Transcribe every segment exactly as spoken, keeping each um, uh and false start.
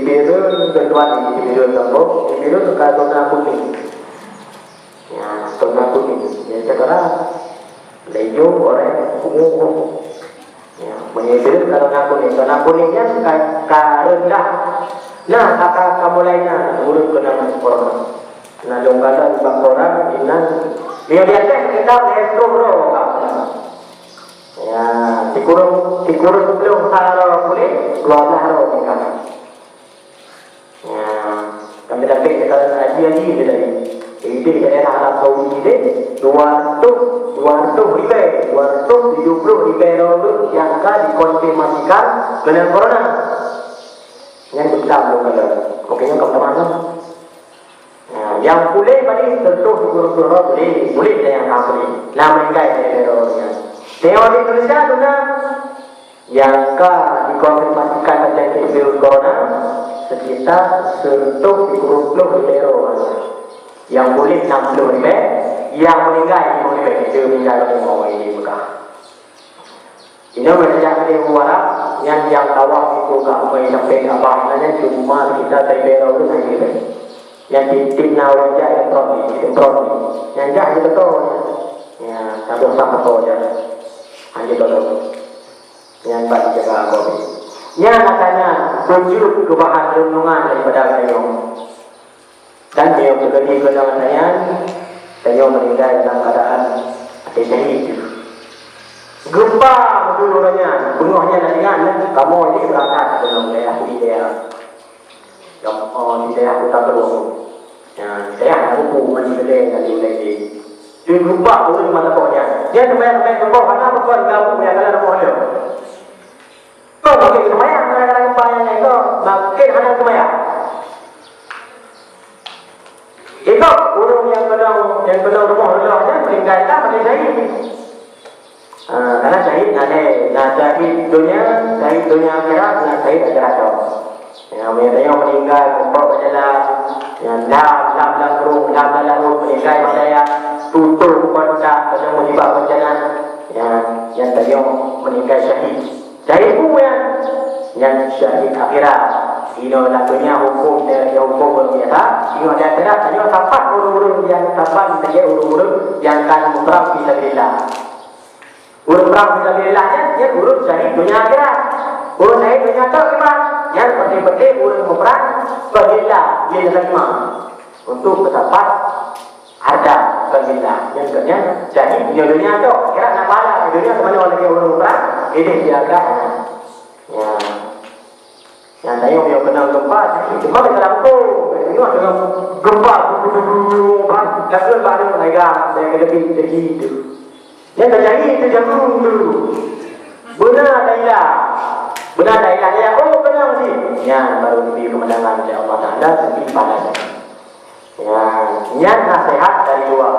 Bireuen keudua di bireuen gampông, bireuen ka zona kuning. Ya, zona kuning. Ya, sekarang lejong orang kumuh. Ya, meunyoe bireuen ka zona kuning. Zona kuning nyan ka, ka rendah. Nah, ka, ka, ka mulai na ureueng keunong corona. Na lôn kalon bak koran inan. Dia biasa kita maestro bro. Ya, sikureueng, sikureueng ploh ha droe puléh, dua blah droe tingkat. Ya, kami dapat kita haji-haji kita ni. Jadi daerah Arab Saudi ni, dua ratus, dua ratus ribèe, dua ratus tujuh puluh ribèe orang yang ka dikonfirmasikan kena corona. Yang kita belum ada. Oke, yang kamu mana? Nah, yang boleh tadi tentu guru-guru boleh, boleh ada yang tak boleh. Nah, meninggal dari orang yang. Teori Indonesia tu nah, yang ka dikonfirmasikan terjangkit virus corona sekitar seratus tiga puluh orang. Yang boleh enam puluh lebih, yang meninggal lima lebih. Itu meninggal lima orang di Mekah. Inoe meunajak lé u Arab, nyan nyang tawaf itu ka amai sampai Ka'bah, nyan cuma kita teubiet ureueng hai lé. Nyan tiep-tiep na ureueng jak improt ni, improt ni. Nyan jak hana teuka nyan. Ya, saboh sah teuka jak. Hana teuka. Nyan bak jaga Abu. Nyan makanya beujeuet keu bahan renungan daripada gayông. Dan meunyoe teujadi keunong nyan, tanyoe meuninggai dalam keuadaan até syahid. Gempa beutôi uroe nyan, beungoh nyan lagèe nyan, kamoe jih beurangkat keunoe dayah Pidie. Gampông di dayah Kota Keulung. Nyan, dayah Nabuku meunan keudéh nyan di ulèe jih. Di geumpa ureueng mata boh nyan. Nyan teumanyong-teumanyong geumpa hana beukon gabu nyang dalam rumoh nyoe. Kok makin seumayang gara-gara gempa nyan, kok makin hana seumayang. Itu ureueng nyang keunong, nyang keunong rumoh Allah nyan meuninggai, tak boleh syahid. Ha, karena syahid na lé, na syahid dunia, syahid dunia akhirat, na syahid akhirat tu. Ya, meunyoe tanyoe meuninggai, umpama bak jalan, ya, lam, lam, lam rueng, lam, lam laôt, meuninggai bak dayah, tutoe kontak, kena musibah bencana. Ya, nyan tanyoe meuninggai syahid. Syahid peue nyan? Nyan syahid akhirat. Inoe lam donya huköm, ya, huköm ureueng biasa. Inoe di akhirat, tanyoe sapat ureueng-ureueng nyang sapat lagèe ureueng-ureueng nyang ka muprang fi sabilillah. Ureueng prang fi sabilillah nyan, nyan ureueng syahid donya akhirat. Ureueng syahid donya tok kiban, nyan penting-penting ureueng muprang sabilillah, lil ghanimah. Untuk peusapat harta sabilillah. Nyan keu nyan syahid donya, donya tok, akhirat na pahala, donya teumanoe lagèe ureueng muprang, idéh di akhirat. Ya. Nyang tanyoe meunyoe keunong gempa, teuma bèk talampôh, bèk teungoh deungoe gempa, langsung bak aneuëk lagak, bèk keudeubi teujih tu. Nyan teujadi teujameun tu. Beuna tailah. Beuna tailah, ya, oh, keunong cit. Nyan baru neubri keumeunangan lé Allah Taala, neubri pahala. Ya, nyan naseuhat dari luwa.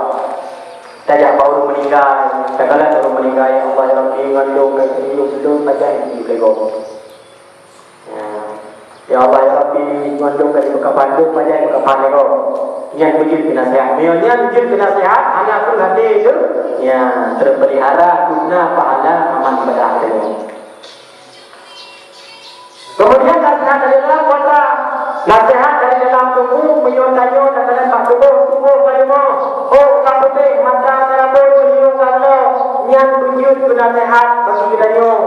Tajak bak ureueng meuninggai, takalon ureueng meuninggai, "Ya Allah, ya Rabbi, ngon lôn ka geuyue lôn pajan di lé gob." Ya. Ya Allah, ya Rabbi, ngon lôn ka jipeukapan, lôn pajan peukapan lé gob. Nyan beujeuet keu naseuhat. Meunyoe nyan beujeuet keu naseuhat, hana kreueh até teuh, ya, teupeulihara guna pahala amal ibadah teuh. Keumudian naseuhat dari dalam kontra. Naseuhat dari dalam tuboh, meunyoe tanyoe takalon bak tuboh, tuboh ka leumoh. Oh, ka putéh, mata ka rabôn, hireuen ka lom. Nyan beujeuet keu naseuhat bagi geutanyoe.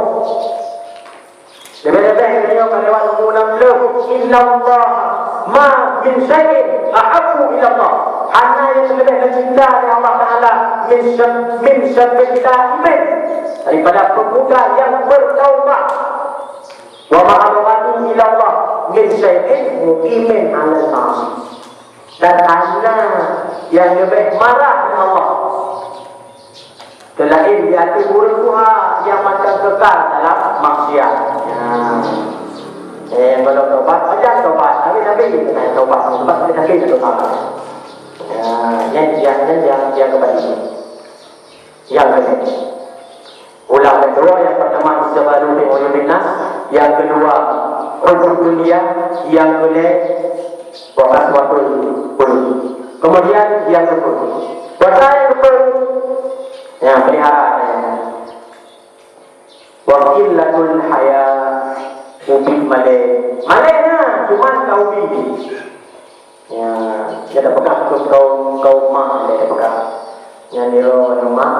Leubeh-leubeh geutanyoe ka lewat umu nam ploh. Innallaha ma min syai'in ahabbu ilallah. Hana nyang leubeh geucinta lé Allah Taala min syab-, min syabbil ta'imin, daripada pemuda yang bertaubat. Wa ma abghadu ilallah min syai'in muqimin 'alal ma'asi. Dan hana nyang leubeh marah ngon Allah seulaén di ateueh ureueng tuha nyang mantong keukal dalam maksiat. Nah. Eh, kalau tobat, pajan tobat. Tapi, tapi, nah, tobat, tobat, tapi, tapi, tobat. Ya, nyan, nyan, nyan, nyan, nyan kembali. Nyang keudua. Ulang keudua, nyang pertama, istighfaru bi uyubin nas. Nyang keudua, hubud dunia. Nyang keulhèe, wa kaswatul qulub. Kemudian, nyang keupeuet. Puasa nyang keupeuet. Ya, pelihara. Wa qillatul haya. Ubit malée. Malée na, cuman ka ubit. Ya, ya tapeugah keu kaum, kaum mak, ya tapeugah. Nyan niro nyan mak.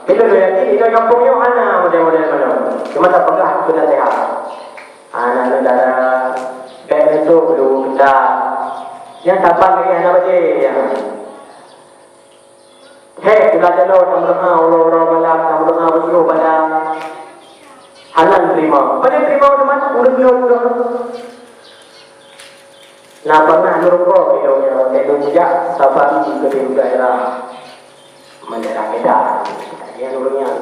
Kita tu yakin, kita kampung nyoe hana model-model mana. Cuma tapeugah keu naseuhat. Aneuk dara, bèk neutrok dulu kita. Nyang saban lagèe hana bajèe, ya. Hék, teulat jaloe tameudoa uroe-uroe malam, tameudoa beuseuroh bada. Hana teurimong. Padahai teurimong teuma ureueng nyoe. Na pernah neurukok ilông nyoe, watèe lôn jak safari keu di daerah, daerah Medan. Nyan ureueng nyan.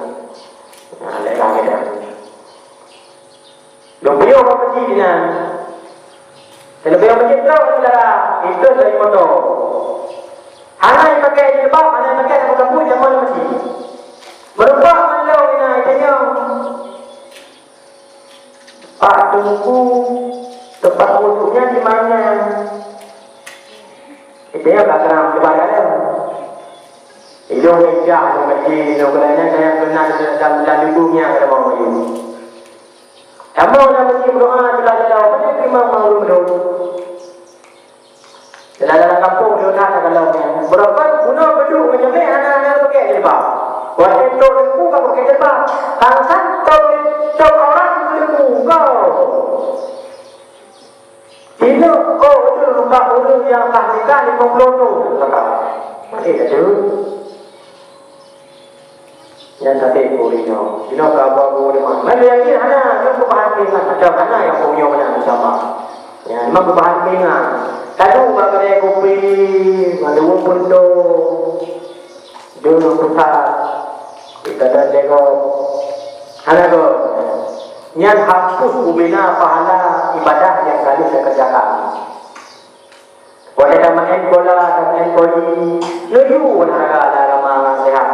Na daerah Medan. Lôn piôh bak masjid nyan. Lôn piôh masjid trok, syedara, itu dari moto. Hana jipakai jilbab, hana jipakai sapu-sapu, jameun lam masjid. Meureumpok ngon lôn inan, itanyong, "Pak Teungku, teumpat wudhu nyan di mana?" Itanyong ka keunong keubah dalam. Ilông ijak lam masjid, ilông keunan nyan, saya keunong dalam, dalam lubông nyan, ada bawang kayu. Kamoe na meusti meudoa, teulat jaloe, padahai teurimong ureueng meudon. Teulat dalam gampông, di Medan na kalon nyan. Beurapa bunoe beudôh ngon jamèe hana, hana pakai jilbab. Watèe trok teungku ka pakai jilbab. Tang santôn, trok aurat teungku, go. Singoh, oh, beutôi, bak ureueng nyang ka nikah limong ploh thôn. Maka, maté dah tu. Nyan sabe keu ureueng nyoe. Jinoe ka buat buet limong. Nyan yakin hana, nyoe keubahan peuingat. Macam hana nyang peue nyoe meunan sama. Nyan memang keubahan peuingat. Tadu bak keudè kupi, ngon luweue peuntông, deuh pusat, di keudè degok. Hana goe. Nyan hapus ubena pahala ibadah nyang ka lheueh teukeureujakan. Watèe tameu'en bola, tameu'en voli, neuyue olahraga lam agama ngon seuhat.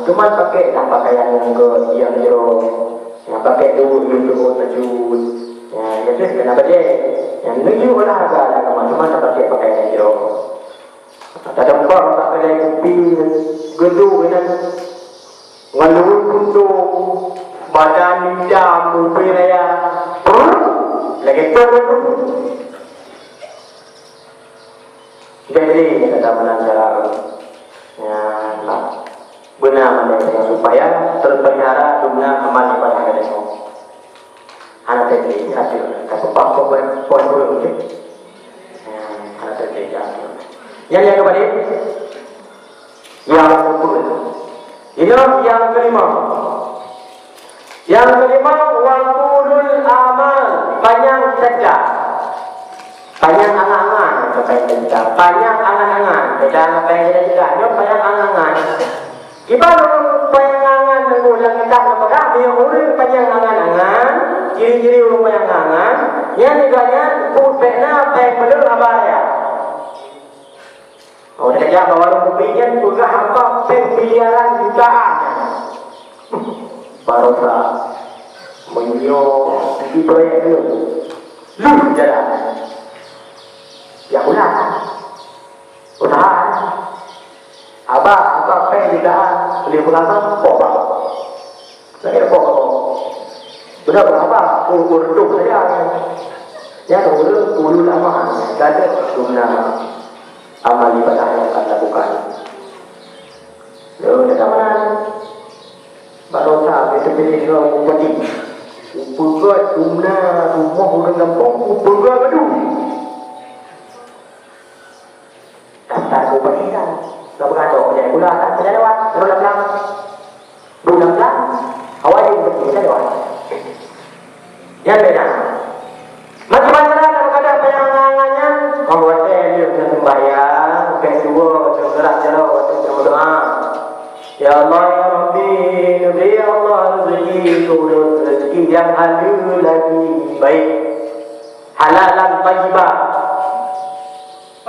Cuman pakailah pakaian nyang gèt, nyang jroh. Nyang pakai duek, duek, duek, tajud. Ya, ya, terus kena bajèe. Nyang neuyue olahraga lam agama, cuman tapakè pakaian nyang jroh. Tadongkong bak keudè kupi, geuduek inan. Ngon luweue peuntông, badan idam, ubé raya. Lagèe tong. Jadi, kata meunan cara, ya, lah. Beuna mandum supaya terpelihara dumna amal ibadah geutanyoe. Hana teuntèe akhé, ka peupah pon, pon ureueng, ya. Ya, hana teuntèe akhé. Nyang, nyang keubadé, nyang keupeuet. Inoe nyang keulima. Nyang keulima, wa tulul amal, panyang cita-cita. Panyang angan-angan, bukan cita-cita. Panyang angan-angan, beda ngon panyang cita-cita. Nyoe panyang angan-angan. Kiban ureueng panyang angan, teungku, lam kitab geupeugah, meunyoe ureueng panyang angan-angan, ciri-ciri ureueng panyang angan-angan, nyan juga nyan, buet bèk na péng meuleuh haba raya. Oh, teuka bak warong kupi nyan peugah haba péng miliaran jutaan. Barosa meunyoe di proyek tu. Lheueh jalan. Ya ulah. Usaha. Haba, haba péng jutaan, beli pengalaman, kok, Pak. Lagèe apa? Beuna beurapa? Ureueng reutôh saja. Nyan ureueng ulama, gadôh guna amal ibadah nyang ka lakukan. Lôn teuka meunan. Bak dosa, beuteupilih droe bupati. Upeugöt guna rumoh ureueng gampông, upeugöt madu. Daftar keu ubak inan. Ka beurangkat, ka peujalan pula, ka peujalan lewat, rôh lam blang. Rôh lam blang, awai, ka peujalan lewat. Nyan beda. Macam mana nak mengada panyang angan-angan nyan? Kau watèe lheueh neuseumbahyang, bukon dua, bukon gerak jaroe, watèe neudoa. Ya Allah, ya Rabbi, neubri ya Allah rezeki keu ulôn, rezeki nyang haleue lagi baik. Halalan thayyibah.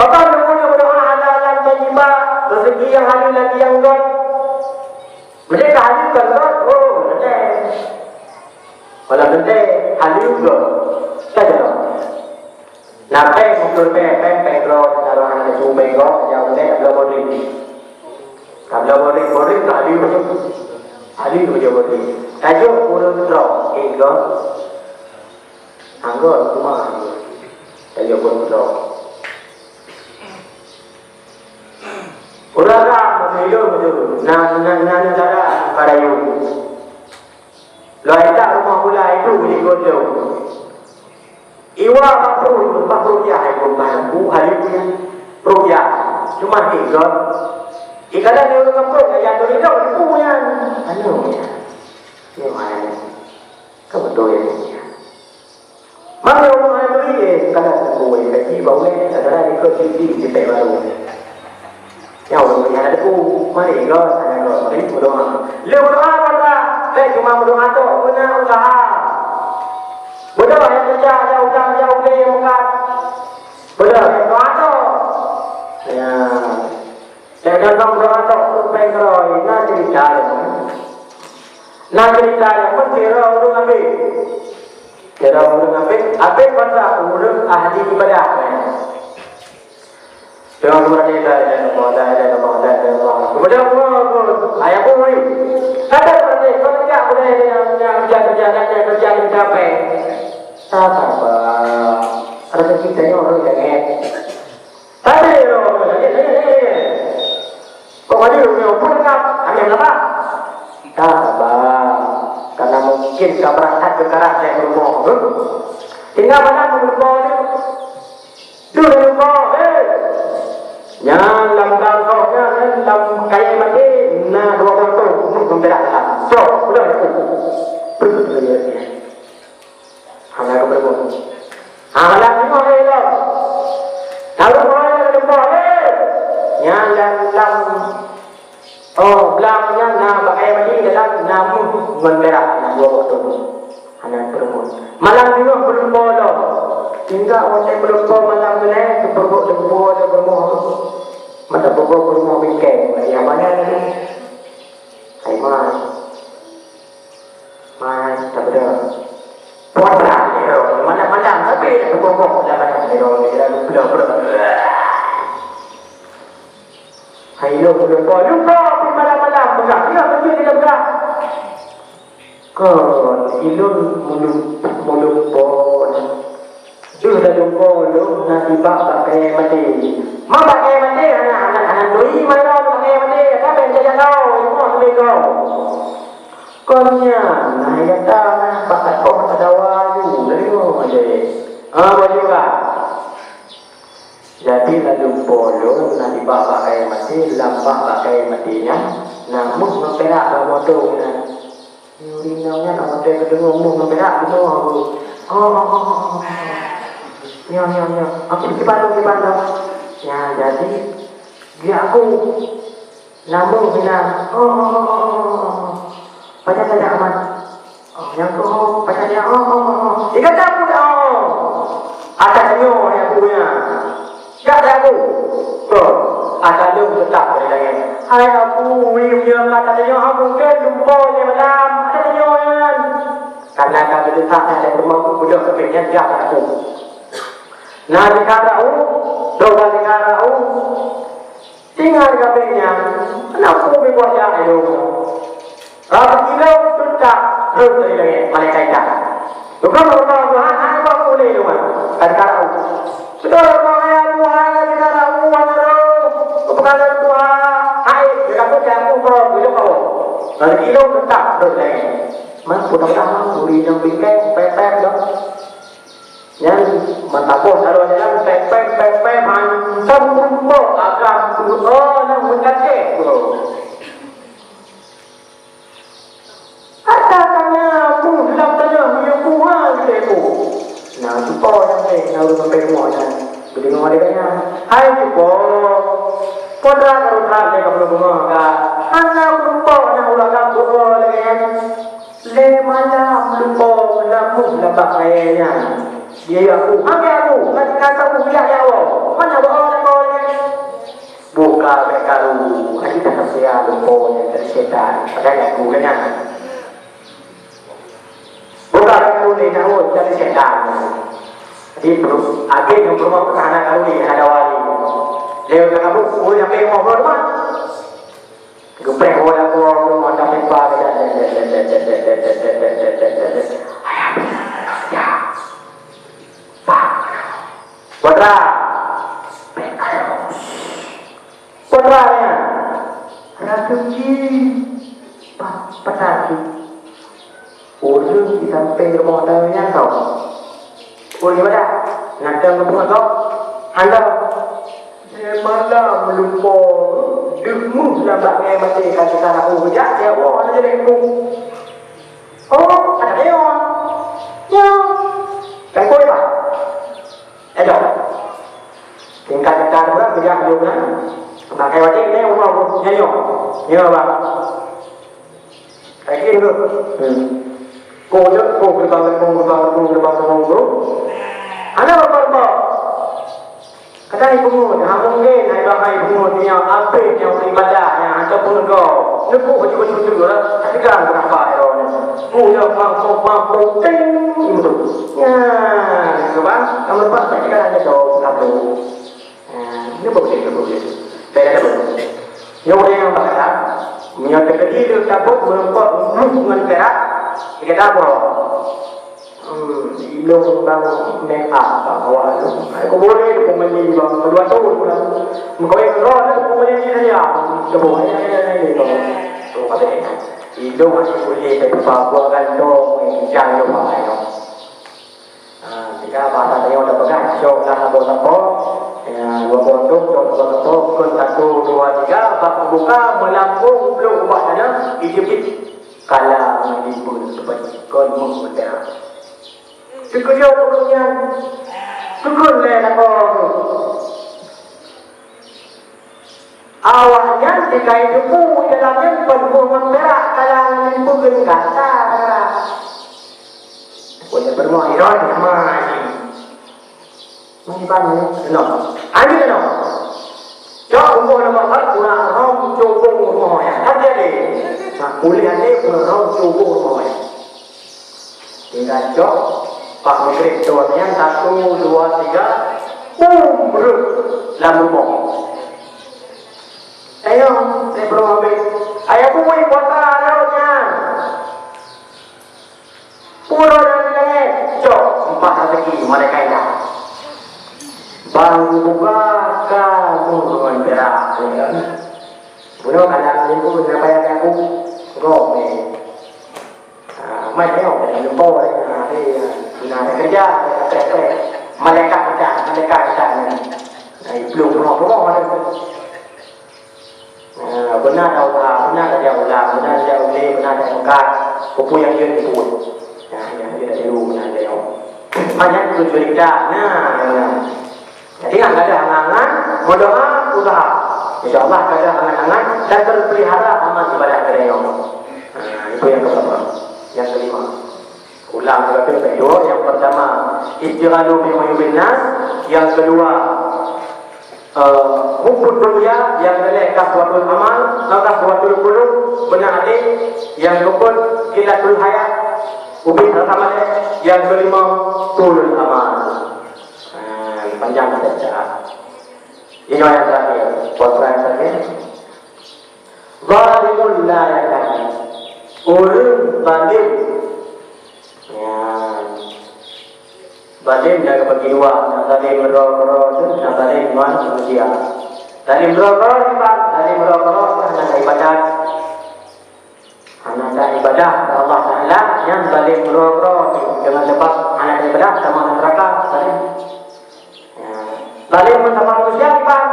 Pakon lôn meudoa halalan thayyibah, rezeki nyang haleue lagi nyang göt? Meunyoe ka haleue ka göt, oh, teuntèe. Kalau teuntèe, haleue göt. Ka jaroe. Na péng, ukeue péng, péng, péng droe, na roh aneuk cucu péng gob, jak u lé, bloe bodri. Ka bloe bodri, bodri ka haleue. Haleue bajèe bodri. Ka jok ureueng droe, eh, göt. Anggot cuma tajak buat pondok. Ureueng agam masih hidup tu, na, na, na, na, na, Karayu. Lôn intat rumoh gula itu di Gondong. Iwa bak pruet, bak pruet yah, hai bukan bu, hari punya pruet yah. Cuma tiga. Ikan ada ureueng kampung, yang tu hidup, itu punya. Anu, ya. Ini mana? Kamu tu ya. Maka ureueng hana turi, eh, kadang teupeu, eh, gaji bak ulèe, kadang-kadang ikot cuti, cuti baru. Nyan ureueng nyang hana teupeu, mari ikot, hana ikot, mari meudoa. Lé meudoa, meudoa, lé cuma meudoa tok, beuna usaha. Beudôh nyang keureuja, nyang utang, nyang ulèe, nyang meukat. Beudôh nyang meudoa tok. Ya. Lé dalam meudoa tok, tu péng keurôi, na cerita lé. Na cerita lé, pun sira ureueng abéh. Kira ureueng abéh, abéh masa ureueng ahli ibadah, eh. Tengok kemudian la ilaha illallah, la ilaha illallah, la ilaha illallah. Kemudian, oh, oh, ayah pun, kata seperti, kau tidak boleh yang, yang kerja, kerja, kerja, kerja, kerja, apa? Tak apa. Rezeki tengok orang jangan. Tapi, oh, lagi, lagi, lagi. Kok baju ni pun dekat, hanya berapa? Dah sabar. Karena mungkin ka berangkat ke karat saya ke rumah tu. Tinggal mana ke rumah ni? Tu dari rumah, eh. Nyan lam dalam kau nyan, lam kayèe maté, na dua boh tong, meuberak dalam. So, udah. Hana geupeureumeun. Hana teungoh lé lom. Taruh mulai dari leumpah, eh! Nyan lam, lam, oh, blang nyan na bak kayèe maté dalam, na méuh ngon pirak, na dua boh tong. Hana geupeureumeun. Malam teungoh beuleumpah lom. Tinggai watèe beuleumpah malam nyan, geupeureumeun, geupeureumeun, geupeureumeun. Mata beureumeun bingkai, ya, mana ni? Hai, mai. Mai, tak betul. Puasa, ya, malam-malam, tapi dah berbohong, dah banyak, ya, dah berbohong. Hai, lu, lu, lu, lu, lu, malam-malam, pegang. Ya, betul, dia pegang. Kon, ilôn meulum-, meulumpo. Deuh lalumpo lôn na sibak bak kayèe maté. Ma bak kayèe maté hana, hana, hana turi mantong bak kayèe maté, ka bèk jajan lom, ilmu seumigoe. Kon nyan, na gata na bak sakoh tadawa ju, deungoe lé. Ah, baju ka. Jadi lalumpo lôn na sibak bak kayèe maté, lam bak, bak kayèe maté nyan na méuh ngon pirak lam moto nyan. Ureueng inong nyan watèe geudeungoe méuh ngon pirak, geudeungoe, oh, oh, oh, oh, oh. Nyoe, nyoe, nyoe. Aku kiban lom, kiban lom. Nyan jadi, geujak aku. Na méuh inan. Oh, oh, oh, oh, oh, oh. Pajan tajak, Aman? Oh, nyang keuh, oh, pajan tajak. Oh, oh, oh, oh. Ih, gata pun, oh. Atas nyoe, ya, Bu, ya. Jak lé aku. Toh, ata lôn teutap bak langèt. Hai Abu, wie meunyoe ka tatanyong haba mungken lumpo lé malam, tatanyong nyan. Karena ka geuteutak lé teuma beudôh keubiet nyan jak lé aku. Na jikara u, doh jikara u. Tinggai keubiet nyan, na peue meubuet jak lé lôn. Rab ilôn teutap rhot dari langèt, malaikat itam. Bukan Allah Tuhan, hai Abu ulèe lôn, kan karau. Beutôi Allah, hai Abu, hai kan karau, hai Abu. Bukan Tuhan, hai, dia kata dia Abu, bro, dia kata. Dari ilôn teutap rhot langèt. Mana pun tak tahu, uri nyang bingkai, pepet dah. Nyan meutabôh dalam jalan, pep, pep, pep, pep, hantom rumpok agam tu, oh, nang meugacéh, bro. Ata tanya, puh, lam tanya, meunyoe kuha, gitu, ya, puh. Nah, cupo, sampai, nah, ureueng sampai rumoh, nyan. Geudeungoe lé gobnyan. Hai, cupo. Peue teuma karu that lé kamoe beungoh ka. Hana meurumpok, nah, ureueng agam, bro, lé gobnyan. Lé malam lumpo na méuh lam bak kayèe nyan. Dia ya aku, "Hana aku, hana kata aku tidak ya Allah. Mana bawa aku lagi?" Buka bèk karu, hana kita kasihan lumpo nyan dari setan. Padahal aku kan nyan. Buka bèk karu ni, nak dari setan. Jadi, perlu, akhir yang perlu aku hana karu ni, hana wali. Dia kata aku, "Oh, sampai lima puluh rumah." Geupreh woe lakoe, geumoe lam pipa, geudan. Ayah, ayah. Putra. Putra nyan. Ratu jih. Pa-, Putra jih. Ureueng di sampéng rumoh teuh nyan tau. Ureueng ibadah. Nyan teuh geupeugah gob. Hana. Di malam lumpur, deuh meuh lam bak ngai maté ka kita laku keujak, ya Allah, hana jadi aku. Oh, ada dia. Ya. Kan kau ibadah. Ayo. Tingkat kita dua, tiga, dua belas. Pakai wajib ni, umur nyanyi. Ya, Bang. Lagi dulu. Hmm. Kau je, kau gerbang, gerbang, gerbang, gerbang, gerbang, gerbang, gerbang. Ada apa, apa? Kata ibu, dah mungkin, hai bang, hai ibu, dia apa yang beribadah, yang ataupun kau. Nekuk baju-baju tu lah. Tapi kan kenapa, ya, ni? Kau je, bang, bang, bang, bang, ting, gitu. Ya, gitu, bang. Kamu lepas, tapi kan ada jawab satu. Ha, ini boleh, ini boleh. Beda tu. Nyoe ureueng nyang bakat, meunyoe teukeudi lé tabot meureumpok ngon pirak, gata boh. Hmm, ilong bang make up, bang awak tu. Aku boleh tu pemeni bang, kedua tahun bang. Mengkawin roh tu pemeni saja. Coba, ya, ya, ya, ya, ya. Tu kata dia. Ilong masih boleh, tapi bang gua gantong, jangan lupa, ya. Ha, tiga bahasa tanyoe tapeugah, cok lam saboh sapo. Ya, dua boh tôp, cok saboh sapo, kon satu, dua, tiga, bak buka, meulambong, plôk ubak tanyoe, ijeuet kala ngon limpeue seupati kon meuh meuteurang. Teukeujot ureueng nyan, teukeun lé lakoe. Awaknyan tinggai teupeu dalam nyang penuh ngon pirak, kalang limpeue gata. Ulôn peurunoe Iron sama jih. Meukiban nyoe, keunoe. Ani keunoe. Cok kumpul nama kat, kurang rhom cubung rumoh nyan. Hati-hati. Nah, ulih hati, kurang rhom cubung rumoh nyan. Tinggai cok, Pak Mukrit tuan nyan, satu, dua, tiga, bum, breuh, lam rumoh. Ayo, saya belum habis. Ayo, bui, puasa, ayo, nyan. Pura dari langit, cok, empat rezeki, malaikat indah. Baru buka, kamu dengan berak, ya kan? Bunoe kalam ni pun, kenapa ya aku? Gomel. Ah, mai tengok, dah lupa dah. Ah, eh, guna ada kerja, ada kerja. Malaikat kita, malaikat kita ni. Nah, belum rumah-rumah ada. Ah, beuna dah ulah, beuna dah dia ulah, beuna dah dia uleh, beuna dah pekat. Kupu yang dia tipu. Nah, yang dia tipu, beuna dia. Banyak tu cerita. Nah, nah. Jadi, nyang gadôh angan-angan, meudoa, usaha. Insya Allah, gadôh angan-angan dan terpelihara amal ibadah geutanyoe. Ha, itu yang pertama. Yang kelima. Ulang lagi, yang kedua, yang pertama, istighalu bi uyubin nas. Yang kedua, eh, hubbud dunya. Yang keempat, kaswatul amal, eh, kaswatul qulub, beuna até. Yang keempat, qillatul haya, ubit rasa maté. Yang kelima, tulul amal. Ha, panjang kita bicara. Ini yang terakhir. Poin terakhir. Zalimun la yahdi. Ureueng zalim. Ya. Zalim dah bagi dua. Nak zalim droe-droe tu, nak zalim ngon manusia. Zalim droe-droe ni, Pak. Zalim droe-droe tu hana ibadat. Hana ibadah keu Allah Taala, nyan zalim droe-droe nyoe. Deungon sabab hana ibadah, tamah neuraka, zalim. Ya. Zalim ngon sama manusia, kiban?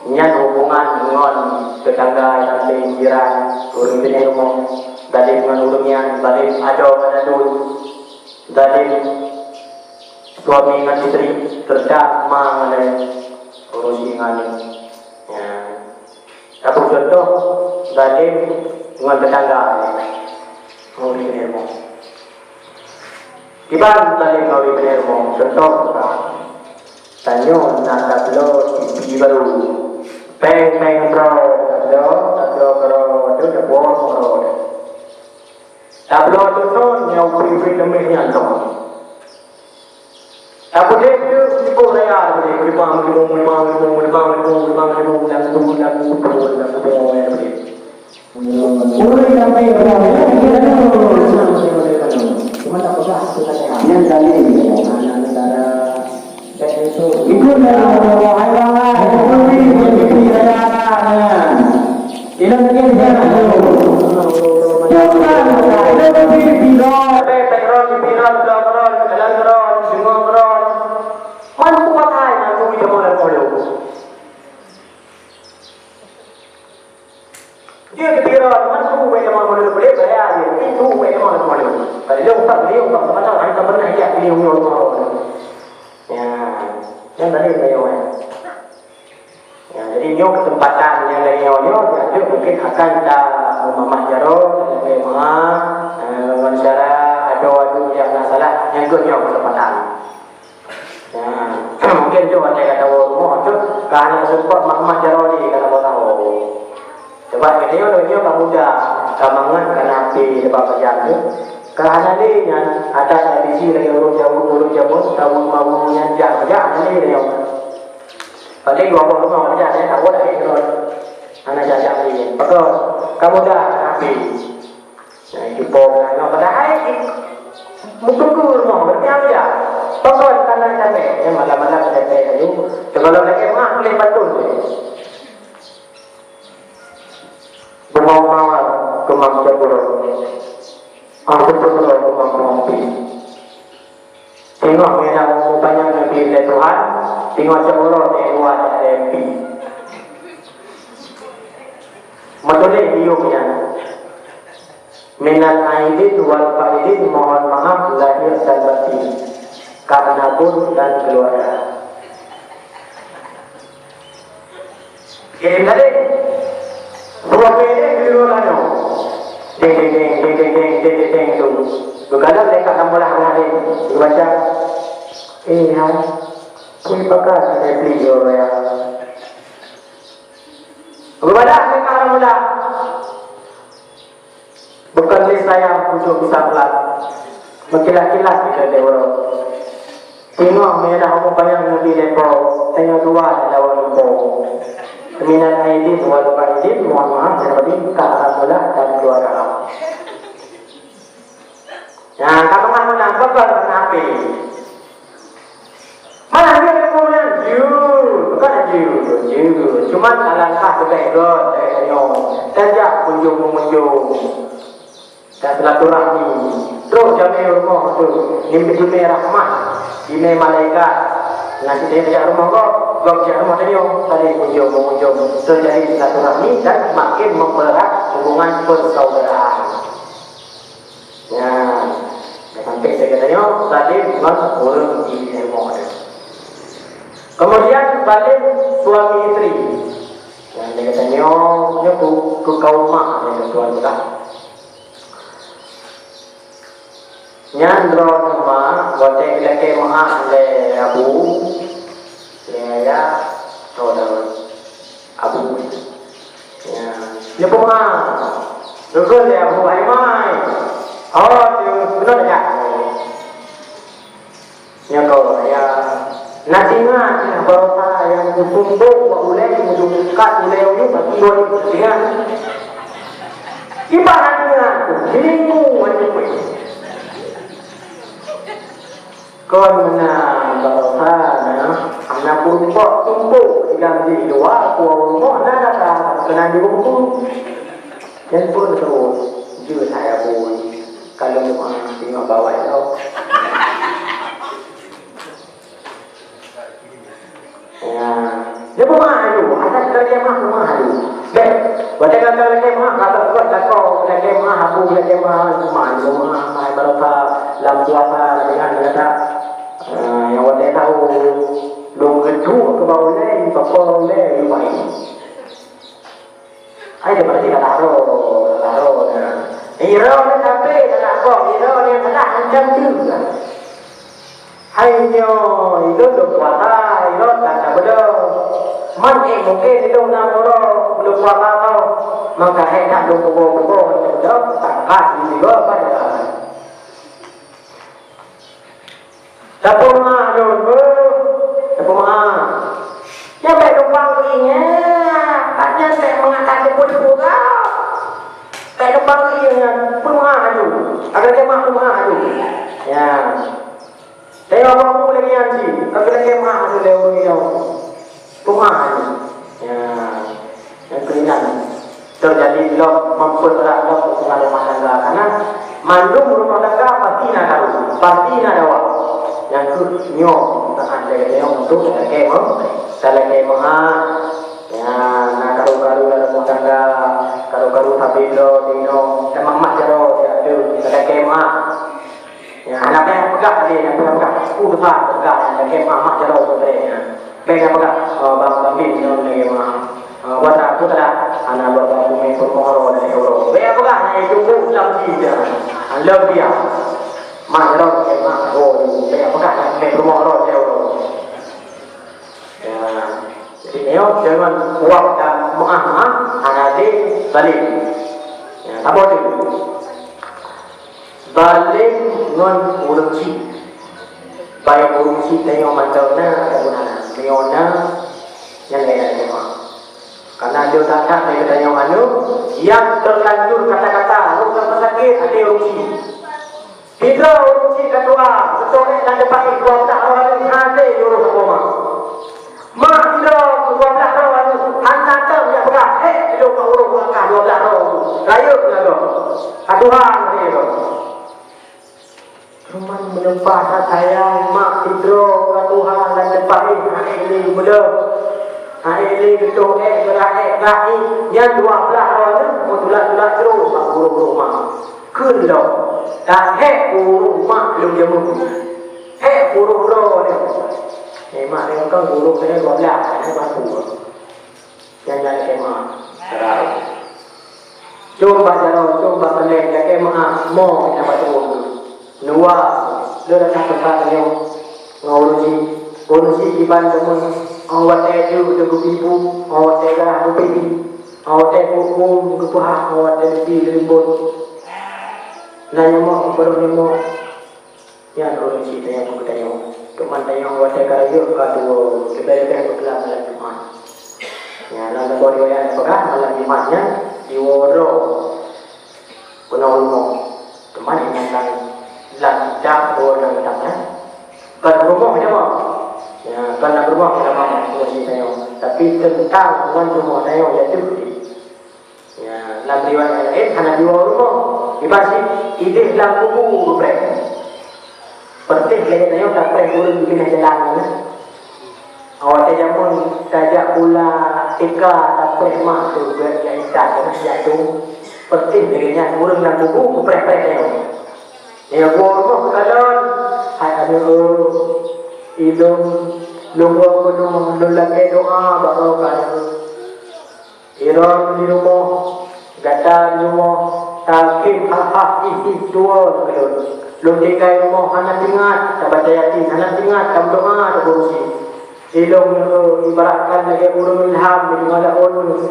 Nyan hubungan ngon tetangga, sampéng, jiran, ureueng binéh rumoh. Zalim ngon ureueng nyan, zalim adoe ngon aduen. Zalim suami ngon istri, serta ma ngon ayah, urusi ngon aneuk. Ya. Saboh cuntoh, zalim ngon tetangga, ngon ureueng binéh rumoh. Kiban zalim ngon ureueng binéh rumoh, cuntoh, tanyoe na tabloe T V baru. Péng-péng droe tabloe, tabloe keudroe, tabloe keudroe. Tabloe tu, tu, nyang ubit-ubit leumeh nyan tu. Tapeudeh tu, sibuk raya tapeudeh. Limong, limong, limong, limong, limong, limong, limong, limong, limong, limong, limong, limong, limong, limong. Ureueng sampai raya, dia dah tahu. Cuma tak peugah, aku tak cakap. Nyan zalim, anak negara. Dia kepira teman tu, baik teman mana boleh bayar dia. Itu baik teman mana boleh. Kalau dia utang, dia utang, teman tahu, hari teman nak hias dia punya rumah. Ya, yang tadi saya orang. Ya, jadi nyoe kesempatan yang dari nyoe, nyoe, nyoe mungkin akan kita mamah jaroe, dan lebih maha, eh, wawancara atau adu yang nak salah, yang ikut nyoe kesempatan. Nah, mungkin tu macam kata orang rumah tu, ka hana sempat mak-mak jaroe ni, kata orang tahu. Sebab kita nyoe, nyoe ka muda, ka mangat, ka napi, lepas pejam tu. Ka hana lé nyan, ada tradisi lagi urut jamu, urut jamu, tahu mau nyan jak, jak, hana lé nyoe. Paling dua boh rumah macam ni, tahu dah, eh, terus. Hana jak, jak lé. Betul. Ka muda, ka napi. Nah, itu po, nah, padahai meutuku rumoh, berarti apa ya? Pokok tanah sampai, ya, malam-malam sampai ayu. Kalau lagi mah, boleh patut. Bengong mawar, kemang cokro. Aku pun lo kemang rompi. Tengok meunan umu panyang Nabi lé Tuhan, tengok cok uroe teuh dua tak ada M P. Meutuléh di yup nyan. Minal aidin wal faidin, mohon maaf lahir dan batin. Karena pun dan keluarga. Kirim tadi. Buah pedek di luar lalu. Ding, ding, ding, ding, ding, ding, ding, ding, ding, tu. Bukanlah mereka enam belas hari. Dibaca. Eh, hai. Kui bakal ada beli orang yang. Bukanlah mereka enam belas. Bukan lé sayang untuk bisa pelat. Meukilat-kilat kita dewa. Tengok meunan umu panyang Nabi lé Po, tengok dua di lawan Po. Minal aidin wal faidin, mohon maaf, yang penting tak alhamdulillah dan keluarga. Nah, kamu kan menang, bukan menang api. Malah dia kemudian, "Ju, bukan ju, ju." Cuma alangkah lebih got dari senyum. Tajak kunjung mengunjung. Dan silaturahmi. Terus jamé rumah tu. Mimpi jamé rahmat. Jamé malaikat. Nanti dia tajak rumah kau. Kau tajak rumah tanya. Tadi kunjung mengunjung. Terjadi silaturahmi dan makin mempererat hubungan persaudaraan. Ya, sampai saya kata nyoe, Raden ngon ureueng di ilmu ada. Kemudian balik suami isteri. Yang dia kata nyoe, nyoe tu ke kaum mak dia tuan tu dah. Nyan droe mak, watèe dilakèe meu'ah lé abu, lé ayah, atau lé abu. Ya. Nyoe peue meu'ah? Geukheun lé abu, "Hai mai." Oh, tu, beuna jak. Nyoe ko, ya. Na singa, singa barosa nyang kutumbok bak ulèe, mujung kat ulèe uyueng, pasti lôn singa. Ibarat singa tu, hilingu macam tu. Kon meunan barosa na, hana peurumpok tumbok di dalam di luwa, kuah rumoh na datang, keunan jibungku. Nyan pun terus, jeuet hai apui. Kalau meu'ah, singoh bawai lom. Ya. Dia pun meu'ah aju. Asai kita dia meu'ah, meu'ah aju. Bèk. Watèe ka lakèe meu'ah, ka takot lakoe, lakèe meu'ah, abu lakèe meu'ah, meu'ah aju, meu'ah, meu'ah, barosa, lam puasa, lam ingat, kata, ah, nyang watèe tahu, lôn geuduek keu bak ulèe, bak ulèe, ulèe. Hai, dia berarti tak tahu, tak tahu, ya. Iro ni tapi tak tahu, iro ni salah macam tu lah. Hai nyoe, ilôn lôn puasa, ilôn tak, tak beudôh. Man, eh, mungkin ilôn na uroe lôn puasa tau. Maka hai nak lôn pukul-pukul, lôn beudôh, tak kat, ilôn apa dah. Tapeumaaf lôn, beuh. Tapeumaaf. Nyan bèk lumpang keu ié nyan. Nyan bèk meungat that teupeu-teupeu kah. Bèk lumpang keu ié nyan. Peumaaf aju. Agar dia maaf, peumaaf aju. Ya. Tengok bak bu lagèe nyan cit. Agar dia maaf aju lé ureueng nyoe. Nyoe, taat lagèe nyoe untuk talakèe meu'ah, talakèe meu'ah. Ya, na karu-karu lam rumoh tangga, karu-karu sabe droe jinoe, teuma mak jaroe, ya, talakèe meu'ah. Ya, hana payah peugah lé, hana payah peugah. Peue teuka peugah, talakèe meu'ah, mak jaroe tu lé, ya. Bèk na peugah, oh, bang, bang bin nyoe talakèe meu'ah. Oh, buat apa tu dah? Hana buat apa, bumi peurumoh roh dari Allah. Bèk peugah, na itu lam jih dah. Lebih ya. Mak jaroe talakèe meu'ah, oh, bèk peugah, na bumi peurumoh roh dari Allah. Ya. Jadi, nyoe deungon uap dan meu'ah-meu'ah, hana lé baling. Ya, saboh tu. Baling ngon ureueng chik. Baik ureueng chik tanyoe mantong na ataupun hana. Meunyoe na, nyan lagèe nyan. Karena dia datang dari tanyoe anu, yang terlanjur kata-kata, rasa sakit hati ureueng chik. Sidroe ureueng chik ka tuha, beutôi ék lam teumpat dua blah droe aneuk hase jiurôh saboh mak. Mak sidroe dua blah droe aneuk hana tom jak peugah, "Hék, ilôn ka urôh bak kah dua blah droe." Rayeuk na gob. Ka tuha lagèe nyoe. Cuman meunyoe pat that sayang mak sidroe ka tuha lam teumpat éh, hana ék lé geumeudeuh. Hana ék lé geutoh ék, geurah ék, geurah ék. Nyan dua blah droe aneuk meutulak-tulak jroh bak urôh-urôh mak. Kheun lom, ka hék ureueng mak lôn jameun. Hék ureueng droe nyoe. Nyan mak nyoe kan ureueng nyoe dua blah, nyan baru. Nyan, nyan kemah. Rau. Cong bak jaroe, cong bak keuleng, lakèe meu'ah, mo nyang bak tuwong. Nuwa, lôn datang teumpat nyoe. Ngon ureueng chik, ureueng chik kiban jameun, oh watèe jeuet teugeupibu, oh watèe garah geupibi, oh watèe kukum geupeuhah, oh watèe beusi geurimbon. Na nyoe mo, barô nyoe mo. Nyan ureueng chik tanyoe keu tanyoe. Teuma tanyoe watèe ka rayeuk ka tuwoe, leubeh-leubeh beuklam malam Jumat. Nyan lam saboh riwayat peugah malam Jumat nyan jiwoe droe keunoe rumoh. Teuma nyan lam, lam kitab, oh, lam kitab nyan. Kon rumoh nyoe. Ya, kon lam rumoh nyoe ureueng chik tanyoe. Tapi teuntang ngon rumoh tanyoe, yaitu Ya, lam riwayat laén hana jiwoe rumoh. Iban cit idéh lam kubu geupreh. Persis lagèe tanyoe tapreh ureueng di binéh jalan nyan. Awak teuh jameun tajak pula tika tapreh mak tu beuet jak intat keunan jak tu. Persis lagèe nyan ureueng lam kubu geupreh-preh tanyoe. Nyoe woe rumoh kalon, hai aneuk, ilôn, lôn woe keunoe lôn lakèe doa bak droe keu aneuk. Droe di rumoh, gata di rumoh, takheun hah-hah ih-ih tuwoe keu lôn. Lôn tinggai rumoh hana teuingat tabaca Yasin, hana teuingat tameudoa teuk ureueng chik. Ilôn nyoe ibaratkan lagèe ureueng ilham di teungoh laôt nyoe.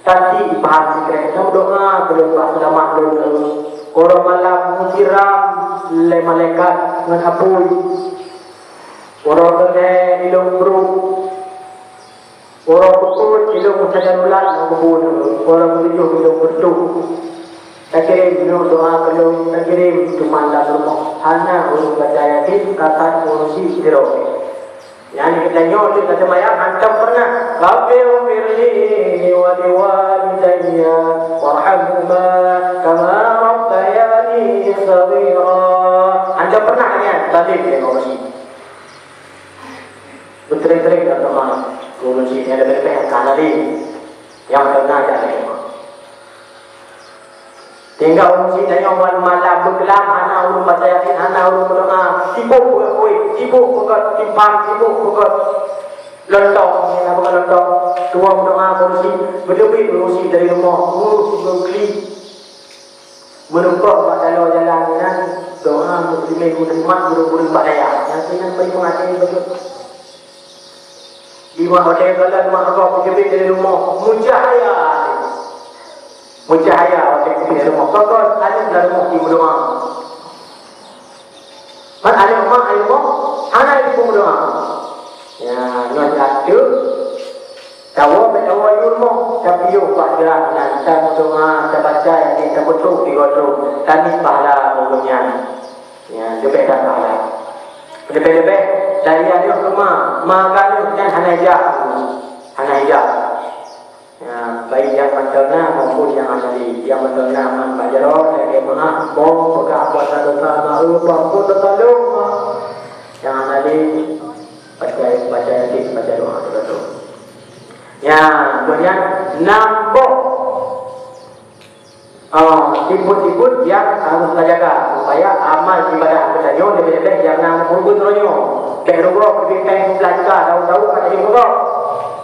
Tanti paham sikrek, tameudoa keu lôn bak seulamat lôn nyoe. Uroe malam meusiram lé malaikat ngon apui. Uroe keuhai ilôn brôk. Uroe keupeuet ilôn meusajan ulat lam kubu nyoe, uroe keutujoh ilôn beureutoh. Takirém nyoe doa keu lôn, takirém teuma lam rumoh hana ureueng baca Yasin, kasat ureueng chik sidroe. Nyan geutanyoe teuk ka seumayang hantom peureunah, "Rabbighfirli wa liwalidayya warhamhuma kama rabbayani shaghira." Hantom peureunah nyan, balik lé ureueng chik. Beuteuréng-teuréng lam teuma ureueng chik nyan leubeh-leubeh ka lé nyang teungoh jak lé teuma. Tinggai ureueng chik tanyoe wan malam beuklam, hana ureueng baca Yasin, hana ureueng meudoa, sibôk beuet kueh, sibôk beugöt timphan, sibôk beugöt lontong, nyang na beugöt lontong. Tuwoe meudoa keu ureueng chik, beuteubiet ureueng chik dari rumoh, ureueng chik beuklik. Meureumpok bak taloe jalan inan, doa muslimin muslimat gurée-gurée bak dayah. Nyang keunan bri peuhatian beutôi. Di mak watée galak mak gob geubit dari rumoh, meucahya. Meucahya watée geubit dari rumoh. Pakon aneuk lam rumoh jimeudoa. Kan aneuk mak, aneuk mak, hana jipeudoa. Ya, nyoe ateueh. Tawoe bak tawoe yue rumoh, tapiôh bak jrat nan, tameudoa, tabaca Yasin, tapeutôk tiga troh, taniet pahala ureuëng nyan. Ya, leubeh that pahala. Leubeh-leubeh, dari aneuk keu ma, ma keu aneuk nyan hana hijab. Hana hijab. Ya, baik nyang mantong na maupun nyang hana lé. Nyang mantong na man bak jaroe, lagée meu'ah, boh, peugah kuasa dosa, ma, eu, peuampon dosa lôn, ma. Nyang hana Baca, baca Yasin, baca doa, baca doa. Ya, kemudian enam boh, ah, sifat-sifat yang harus tajaga supaya amal ibadah geutanyoe leubeh-leubeh nyang na meukeureubeuen uroe nyoe. Bèk rugoe keu bintang seublah juta, tahu-tahu ka tanyoe rugoe.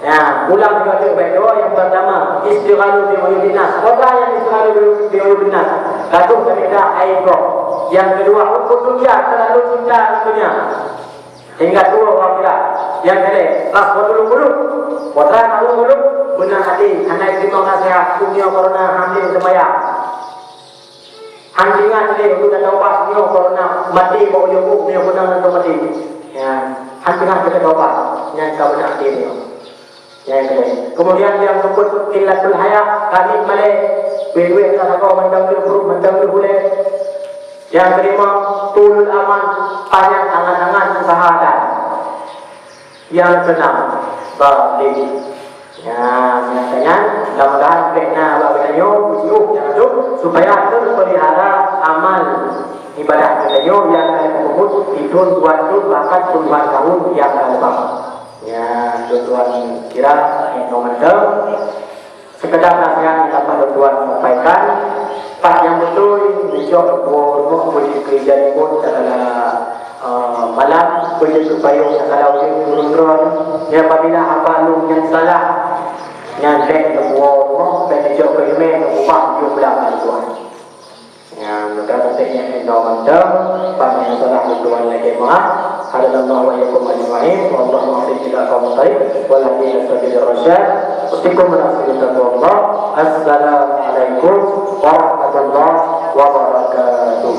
Ya, pulang juga tu baik doa yang pertama, istighalu bi uyubin nas. Orang yang istighalu bi uyubin nas, ka troh tamita aib gob. Yang kedua, hubbu dunya, terlalu cinta dunia. Hingga tuwoe u akhirat. Nyang keulhèe, qaswatul qulub. Putra kaum qulub, beuna até, hana jiteurimong naseuhat, keu meunyoe corona han lé seumayang. Han teuingat lé, ulôn na taubat, nyoe corona maté bak ujoe buet, nyoe beuna lôn maté. Ya, han teuingat lé taubat, nyan ka beuna até nyoe. Nyang keulhèe. Kemudian nyang keupeuet qillatul haya, kami malèe, wéh-wéh ka sagoe mantong lheueh pruet, mantong lheueh ulèe. Nyang keulimong, tulul amal, panyang angan-angan usaha dan. Nyang keunam, baligh. Ya, nyang keunyan, mudah-mudahan bèk na bak geutanyoe, ujiôh nyang tu, supaya terpelihara amal ibadah geutanyoe nyang ka lheueh peubuet di thôn dua thôn, bahkan puluhan tahun nyang ka leubeh. Ya, tuan-tuan kira, eh, momentum. Sekedar nasihat nyang dapat tuan sampaikan, pat nyang beutôi, neujok buet rumoh beujeuet keu ija ribot takala, eh, malam, beujeuet keu payong takala ujeuen turun droe. Nyan apabila haba lôn nyan salah, nyan bèk neubuet rumoh, bèk neujok keu imè, neubah jumlah bantuan. Ya, mudah-mudahan nyan hinoe mantong, pat nyang salah tuan lakèe meu'ah. Hadanallahu wa iyyakum ajma'in. Wallahul muwaffiq ila aqwamit thariq, wal hadi ila sabilir rasyad. Usikum wa nafsi bitaqwallah. Assalamualaikum warahmatullahi wabarakatuh.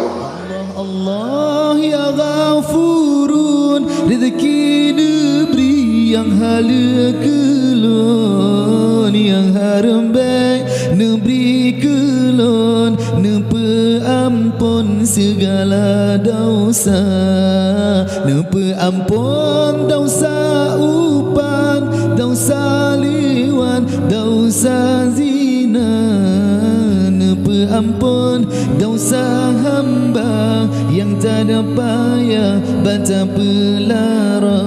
Allah ya Ghafurun, rezeki neubri nyang haleue keu lôn, nyang hareuem bèk neubri keu lôn, neupeuamphon sigala desya, neupeuamphon desya upan, desya liwat, desya zina, neupeuamphon desya hamba nyang tadapaya bak tapeulara.